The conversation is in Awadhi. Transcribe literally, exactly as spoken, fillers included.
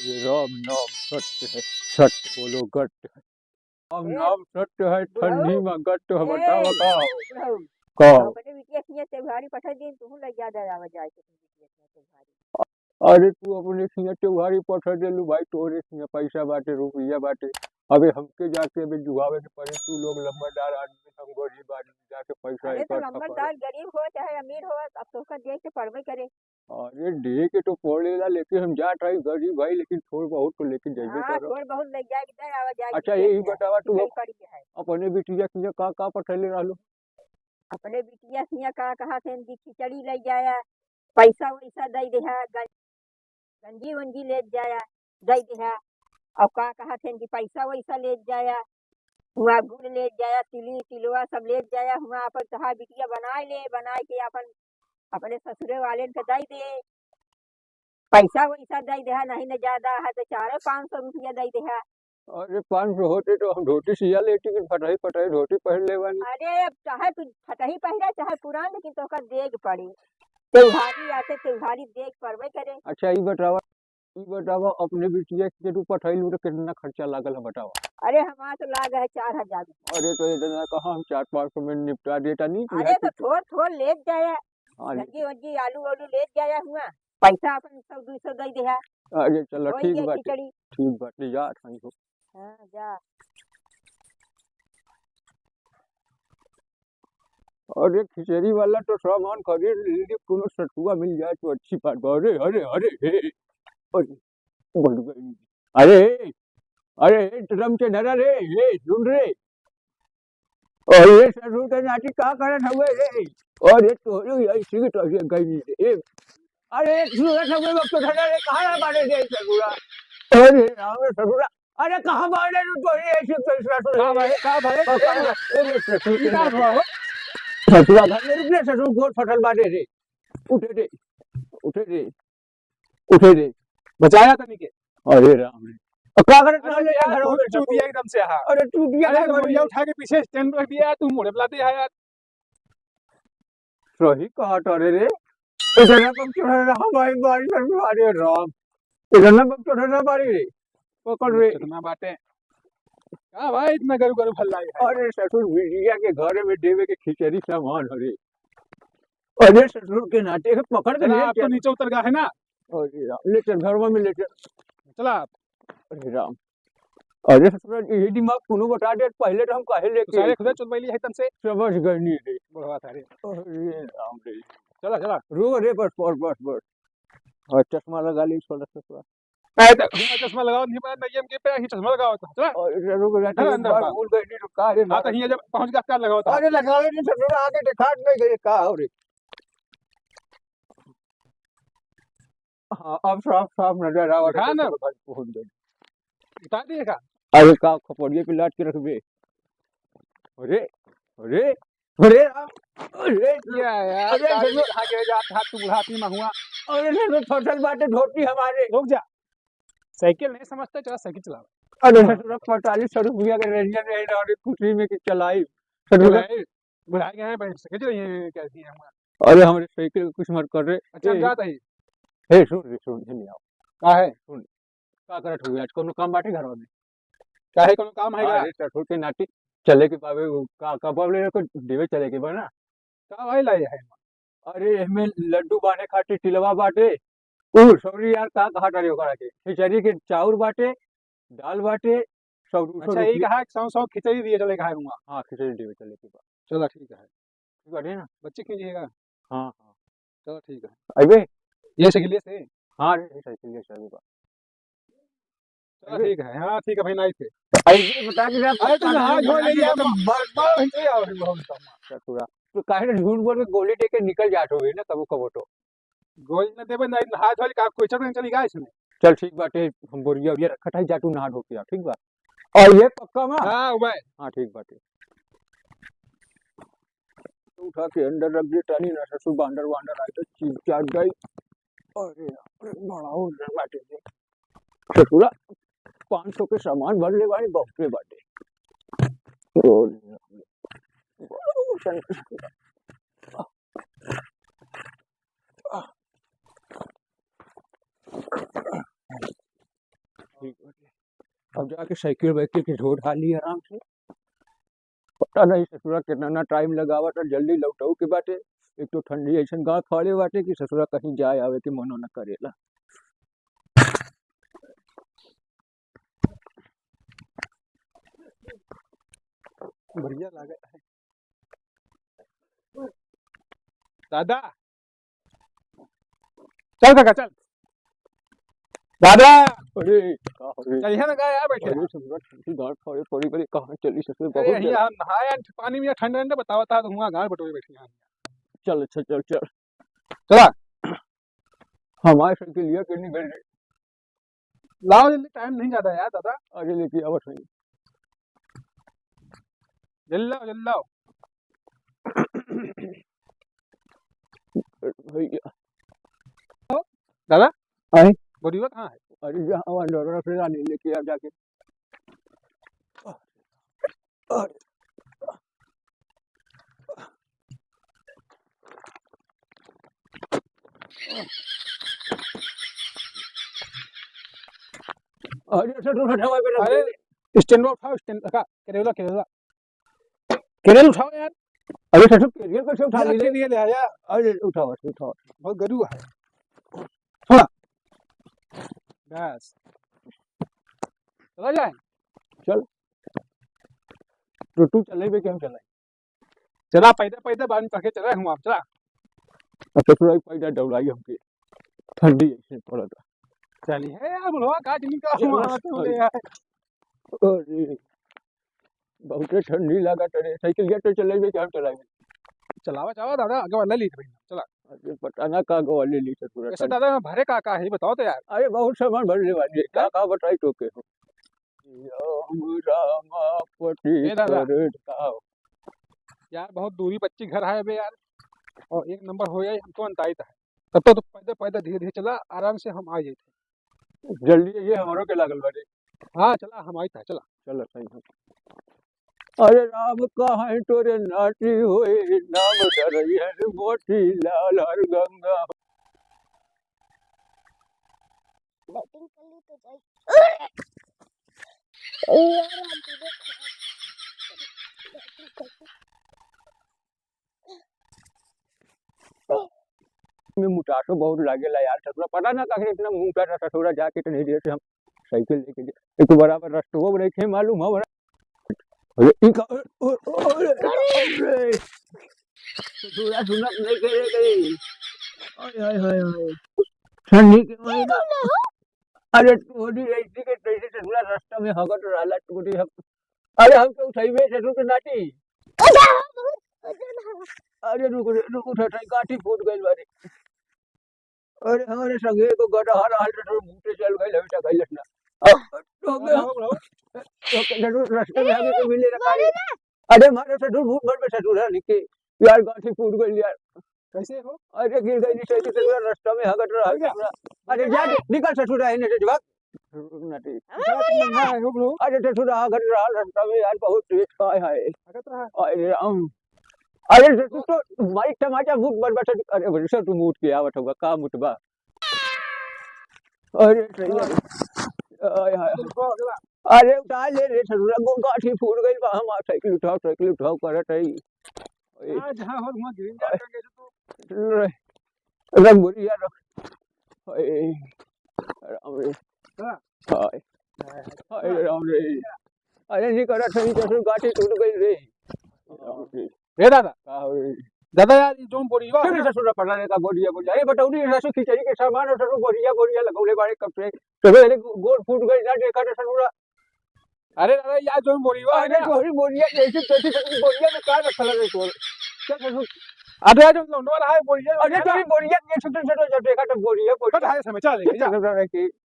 ये राम नाम सत्य है, सत्य बोलो गट है। राम ए, नाम सत्य है, बुढ़ऊ, ठंडी में गट है, ए, बतावा का हो? बुढ़ऊ, का हो? अपने बिटिया किहाँ तेवहारी पठा दिन, तुहूँ लइ जा दे आवा जाए के अपने बिटिया किहाँ तेवहारी। अरे तू अपने किहाँ तेवहारी पठा देलू भाई, तोरे किहाँ पैसा बाटे, रुपया बाटे, अबे हमके जाके अबे जुगावे के पड़ी, तू लोग लंबरदार आदमी, हम गरीब आदमी, जाके पैसा अरे तो इकट्ठा करे। लंबरदार गरीब हो चाहे अमीर हो, अब तोहका देख के पड़बे करे। अरे, देह के तो पड़ेला, लेकिन हम जात हई गरीब हई, लेकिन थोड़ बहुत तो लेके जइबे हाँ, करब। थोड़ बहुत ले जाए के दे, आवा जाए के अच्छा, देख यही के बतावा, तू ठीक है, पड़ी है। अपने बिटिया किहाँ का, का पठइले रहलू? अपने बिटिया किहाँ का कहा थे कि खिचड़ी ले जाया, पैसा वैसा दे देहा, गं-, गंजी वंजी ले जाया, दे देहा। और का कहा थे कि पैसा वैसा ले जाया, हुआ गुड़ ले जाया, तिली, तिलवा सब ले जाया, हुआ अपन तोहार बिटिया बनाए ले, बनाए के अपन अपने ससुरे वालेन के दइ दे, पैसा वैसा दइ देहा, नहीं न ज्यादा है तो चार पाँच सौ रुपया दइ देहा। अरे, पाँच सौ होते तो हम धोती सिया लेती, कि फटही फटही धोती पहिर ले बानी। अरे, अब चाहे तू फटही पहिरा, चाहे पुरान, लेकिन तोहका देग पड़ी, तेवहारी आते तेवहारी देग पड़बे करे। अच्छा, ई बतावा, ई बतावा, अपने बिटिया के तू पठइलू तो कितना खर्चा लागल है, बतावा। अरे, हमार तो लाग है चार हजार रुपया। अरे, तो इतना कहाँ, हम चार पाँच सौ में निपटा देता नहीं, अरे, तो थोड़ थोड़ ले जाया, हाँ, ले। सब्जी वब्जी, आलू वालू ले जाया हुआ, पैसा अपन सौ दो सौ दे देहा। अरे, चलो, होई ठीक जाए बाटे, खिचड़ी। ठीक बाटे, जा ठाई हो। हाँ, जा। अरे, खिचड़ी वाला तो सामान खरीद लीजिए, कोनो सतुआ मिल जाए तो अच्छी बात बा। अरे, अरे, अरे, हे, अरे, बोल गई। अरे, अरे, ड्रम के धरा रे, हे, सुन रे। अरे, ससुर के नाती का करत हवे रे? अरे, तोरे ऐसी की तैसी गई रे। अरे, सुरत हवे, अब तो धरा रे, कहाँ बाटे रे, ससुरा? अरे, राम रे, ससुरा। अरे, कहाँ बाटे रे, तोरे ऐसी की तैसी का भाई, का भाई? का, का, अरे, ससुर के का नाती। हुआ हो? ससुरा, घर में रुक रे, ससुर, गोड़ फटल बाटे रे। उठे रे, उठे रे। उठे रे। बचाया तनी के। अरे राम रे। अब का करत अरे रहले यार, घर बहुत में? चूतिया एकदम से, हाँ। अरे चूतिया अरे घर तो में। बोरिया उठा के पीछे स्टैंड पे रख दिया, तू मुड़े बुलाते है यार। सही कहा तारे रे। इतना कम चढ़ा रहा भाई, बारिश में, अरे राम। इतना कम चढ़ा रहा बारी रे। पकड़ रे। कितना बाटे? का भाई इतना गरु गरु भल्ला है? अरे ससुर, बिटिया के घर में देवे के खिचड़ी सामान हो रे। अरे ससुर के नाते के पकड़ के चला, ले आप तो चल। नीचे उतर गया है ना। अरे राम, ले चल घरवा में ले चल। चला आप। अरे राम, अरे ससुर, ये दिमाग कोनो बता दे, पहले तो हम काहे लेके सारे खुदा चुलबैली है तन से। समझ गए नहीं रे। बुढ़वा था रे। अरे राम रे। चला, चला। रो रे, बस, बस, बस, बस। और चश्मा लगा ली, छोटा चश्मा। ए, त बिना चश्मा लगाओ, नहीं बना, नहीं, हम के पे ही चश्मा लगाओ, तो, चला। और इधर रुक, रुक, चला, एक अंदर बार बा। भूल गए, नहीं तो का रे, हाँ, तो हियाँ जब पहुँच गया, तब लगाओ, तो। अरे, लगावे नहीं, सब लोग आगे दिखात नहीं गए, का हो रे? हाँ, अब साफ, साफ नजर आवा, दिखा ना। भाई, पहुँच गए। उतार दिए का? अरे, का खपड़िए पे लाद के रखबे? अरे, अरे, अरे राम, अरे, या यार, अरे, गाड़ी चलो। उठा के जा, हाथ तू बुढ़ाती में हुआ। अरे, चलो, फसल बाटे धोती हमारे। रुक जा, साइकिल नहीं समझता, चला साइकिल चलाओ। अरे, हाँ। ससुरा, पैंतालीस सौ रुपया के रेंजर रहे ना, अरे, खुशी में कि चलाई। ससुरा। बुढ़ाए, बुढ़ाए गए हैं, बैठ सके, चलो, ये क्या दिए हम। अरे, हमारे साइकिल कुछ मत कर रे। अच्छा, हम ए, जात ही। ए, सुन रे, सुन, इधर आओ। का है? सुन, का करत हुए आज? कोनो काम बाटे घरवा में? काहे कोनो काम है का? अरे ससुर के नाती चले के बाबे, उ का, का बाबले को देवे चले के बा ना? का भाई लाई है? अरे एहमे लड्डू बांधे खातिर तिलवा बाटे। उ सॉरी यार, का कहा तारे ओकरा के? खिचड़ी के चाउर बाटे, दाल बाटे, सौ दो सौ अच्छा, यही रुपया। कहा सौ सौ खिचड़ी दिए चले कहा हुआ। हाँ, खिचड़ी देवे चले के बा। चला ठीक है। ठीक बाटे ना? बच्चे खींचिएगा। हाँ, हाँ। चलो ठीक है। अबे। ये साइकिल से? हाँ रे, ये साइकिल से चलेगा। चलो ठीक है, हाँ ठीक है भाई, नाइस है। अरे ये बता दे ना, अरे तो नहा धो ले लिया, तो बड़, बड़ हो गया भाई, बहुत कम। ससुरा, तो काहे ना झूठ बोल के गोली दे के निकल जात होगे ना कबो कबो तो। गोली ना देबे ना, नहा धो ले, का कोई चल नहीं चली गया इसमें। चल ठीक बाटे, हम बोरिया उरिया रखत है, जा तू नहा धो के आ, ठीक बा? और ये पक्का मा? हाँ, उबे। हाँ, ठीक बाटे। उठा के अंदर रख दे, तानी ना ससुर बांदर वांदर आए तो चीज चाट जाई। अरे, अरे, बड़ा हो गया बाटे रे। ससुरा, पाँच सौ के सामान भर ले बानी, बहुते बाटे। ओ, बड़ा हो गया। अब जाके साइकिल वाइकिल के धो धा ली आराम से। पता नहीं ससुरा कितना ना टाइम लगावत है, जल्दी लौटऊ के बाटे। एक तो ठंडी ऐसन गाँव फाड़े बाटे कि ससुरा कहीं जाए आवे के मनो न करेला। बढ़िया लागत है। दादा, चल काका, चल। दादा, अरे, का हो रे? चलिए ना, गाय बैठे अरे, हैं। ससुरा, ठंडी गाँव फाड़े पड़ी, बड़ी कहाँ चली ससुर, अरे, बहुत यही जल्दी। हम नहाए आए पानी में, ठंडा ठंडा बतावा था, हुआ गाय बटोरे बैठे हैं। चल, अच्छा, चल, चल। चला। हमारे साइकिल लिया के नहीं गए रे। लाओ जल्दी, टाइम नहीं ज्यादा यार दादा। अरे लेके आवत है। जल्दी लाओ, जल्दी लाओ। भैया। दादा? आए? बोरिया कहाँ है? अरे यहाँ हमारे डॉक्टर से लाने लेके आ जाके। अरे। अरे, अच्छा, उठा, उठा, उठा, अरे, स्टैंड उठाओ, स्टैंड, का, करेला, करेला। करेला उठाओ यार। अरे, ससुर, करेला कैसे उठा ले ले? ले, ले, ले, आया। अरे, उठाओ, उठाओ। बहुत गरू है। हाँ। बस। चला जाए। चल। तो तू चले बे, कि हम चले? चला, पैदा, पैदा, बाद में पके चला, हम आप चला। अच्छा, थोड़ा ही पैदा डौलाई हमके। ठंडी ऐसे पड़ता। चली है यार, बुढ़वा, का जिंदगी का चला, हुआ, तू ले चल। यार। अरे, बहुते ठंडी लागत रे। साइकिल या तो चलेबे, क्या चलावे? चलावा, चलावा दादा, आगे वाला ले ले भाई, चला। अरे, पता ना का आगे वाले ले ले पूरा वैसे ठंड। दादा, में भरे का का है, बताओ तो यार। अरे, बहुत सामान भर ले वाली है। का, हैं? का बताई तो के हो? राम रामापति ए दादा। करेड का हो? यार, बहुत दूरी बच्ची घर है बे यार, और एक नंबर हो जाए, हमको अंताइत है। तब तो, तो पैदल, पैदल धीरे धीरे चला, आराम से हम आ जाते। जल्दी ये हमरो के लागल बाटे। हाँ, चला, हम आइत है, चला। चलो, सही है। अरे राम कहाँ तोरे नाती होए, नाम धरैया रे मोती लाल हर गंगा। बैटिंग कर ली तो जाई। ए यार, हम तो देख। में मुटासो बहुत लागेला यार, ससुरा पता ना काहे इतना मुंह प्यारा ससुरा जाके तो नहीं देते हम साइकिल लेके जा। एक तो बराबर रस्तुओ नहीं थे मालूम है बड़ा। अरे, ई का, अरे, अरे, अरे, ससुरा सुनत नहीं करे गई। हाय, हाय, हाय, हाय। ठंडी के महीना। अरे, तोरी ऐसी के तैसे ससुरा रास्ता में हगत रहला, तोरी हम अरे, हम तो उठइबे ससुर के नाती। अरे, बहुत वजन है। अरे, रुक रे, रुक, उठ, उठ, गांठी फूट गइल बारे। अरे, हमारे संगे एगो गदहा रहल, ससुर भूते चल गइल, हमें टकइलस ना। अब, तो गए हम। तो के ससुर रस्ते में आगे तो मिले रखा रे। अरे, मारे ससुर भूत भर में ससुर है, निके। यार, गांठी फूट गइल यार। कैसे हो? अरे, गिर गइल, नीचे से पूरा रास्ता में हगत रहा है पूरा। अरे, जा, निकल ससुर, है नहीं, भाग। ससुर नाती। अरे, बढ़िया। अरे, ससुर, हगत रहा रास्ता में यार, बहुत तेज खाए है। हगत रहा? अरे, राम। अरे, ससुर तो मारी टमाटर भूत बन बैठा। अरे, ससुर, तू मूत के आवत होगा, का मूत बा? अरे, सही है। आय, हाय। अरे, उठा ले रे, ससुर, गो गाठी फूट गइल बा, हमार साइकिल उठाओ, साइकिल उठाओ करत है। ए। हाँ, जहाँ हो, वहाँ गिर जा, ए। करके जो तू। रख बोरिया, रख। ए, राम रे। हाँ। हाय। हाय, हाय। हाय, राम रे। अरे, नहीं करत है, नहीं करत, गाठी टूट गई रे। राम रे। ए दादा। का हो रे? दादा यार, ये जोन बोरिया है अरे, ना? ससुर, पता नहीं का बोरिया, बोरिया। अरे, बताओ रे, ससुर, खिचड़ी के सामान और ससुर, बोरिया, बोरिया लगौले बाड़े कब से। ससुर, अरे, गो-, गोड़ फूट गई ना, देखा ना, ससुर। अरे दादा, या जोन बोरिया है अरे ना? तोहरी बोरिया जैसे तैसे तैसे बोरिया में का रखल है तोर? चल, चल, चल। अरे यार, जो लौंडे वाला है बोरिया अरे में ना? तोहरी बोरिया जैसे तैसे तैसे देखा तो बोरिया, बोरिया। कट है समय, चल, चल, चल। चल, चल, चल।